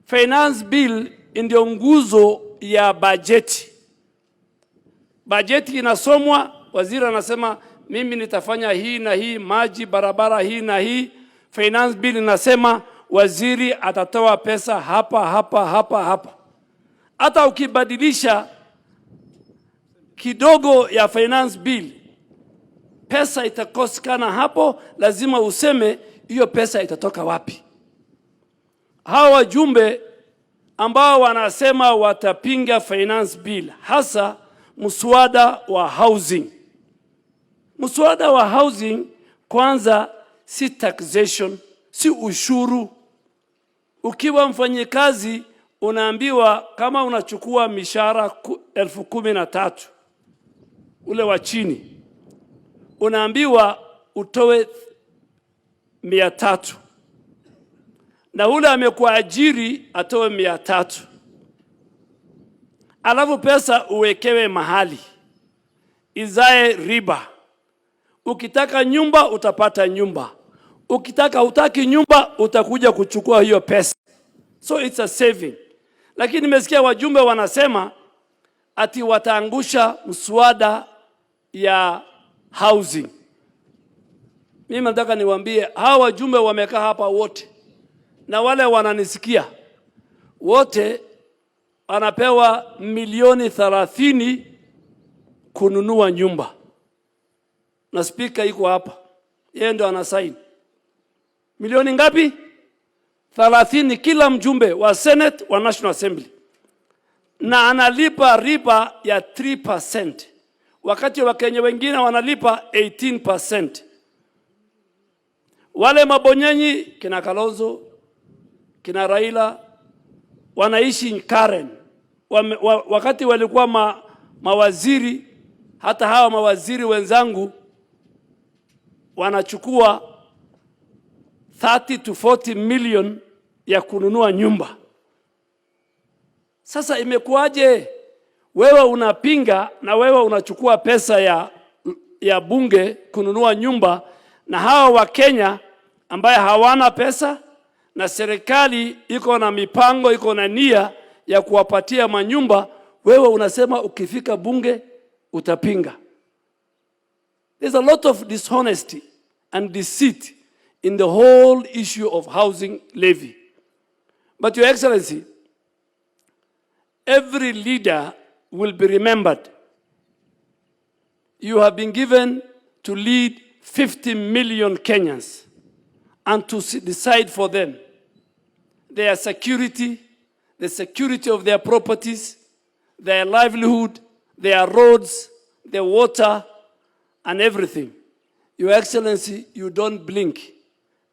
Finance bill ndio nguzo ya bajeti. Bajeti inasomwa, waziri anasema, "Mimi nitafanya hii na hii, maji, barabara, hii na hii." Finance bill inasema waziri atatoa pesa hapa, hapa, hapa, hapa. Hata ukibadilisha kidogo ya finance bill, pesa itakosekana hapo, lazima useme hiyo pesa itatoka wapi. Hawa wajumbe ambao wanasema watapinga finance bill, hasa mswada wa housing. Mswada wa housing kwanza si taxation, si ushuru. Ukiwa mfanyikazi unaambiwa kama unachukua mishahara 13,000 ule wa chini, unaambiwa utoe 300 na ule amekuajiri atoe 300, alafu pesa uwekewe mahali izae riba. Ukitaka nyumba utapata nyumba, ukitaka hutaki nyumba utakuja kuchukua hiyo pesa. So it's a saving. Lakini nimesikia wajumbe wanasema ati wataangusha mswada ya housing. Mimi nataka niwaambie hawa wajumbe wamekaa hapa wote na wale wananisikia wote, wanapewa milioni 30 kununua nyumba, na spika iko hapa, yeye ndo anasaini. Milioni ngapi? 30, kila mjumbe wa Senate wa National Assembly, na analipa riba ya 3% wakati Wakenya wengine wanalipa 18%. Wale mabonyenyi kina Kalonzo, kina Raila wanaishi Karen. Wakati walikuwa mawaziri, hata hawa mawaziri wenzangu wanachukua 30 to 40 million ya kununua nyumba. Sasa imekuwaje wewe unapinga na wewe unachukua pesa ya bunge kununua nyumba, na hawa Wakenya ambaye hawana pesa na serikali iko na mipango, iko na nia ya kuwapatia manyumba, wewe unasema ukifika bunge utapinga? There's a lot of dishonesty and deceit in the whole issue of housing levy. But, Your Excellency, every leader will be remembered. You have been given to lead 50 million Kenyans and to decide for them their security, the security of their properties, their livelihood, their roads, their water, and everything. Your Excellency, you don't blink.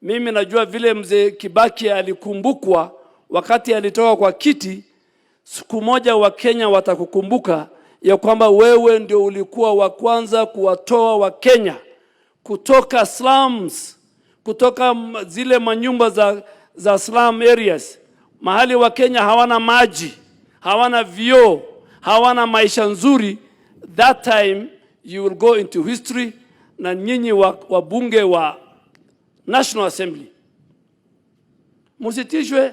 Mimi najua vile mzee Kibaki alikumbukwa wakati alitoka kwa kiti, siku moja Wakenya watakukumbuka ya kwamba wewe ndio ulikuwa wa kwanza kuwatoa Wakenya kutoka slums, kutoka zile manyumba za slum areas, mahali Wakenya hawana maji, hawana vyoo, hawana maisha nzuri. That time you will go into history, na nyinyi wabunge wa National Assembly musitishwe.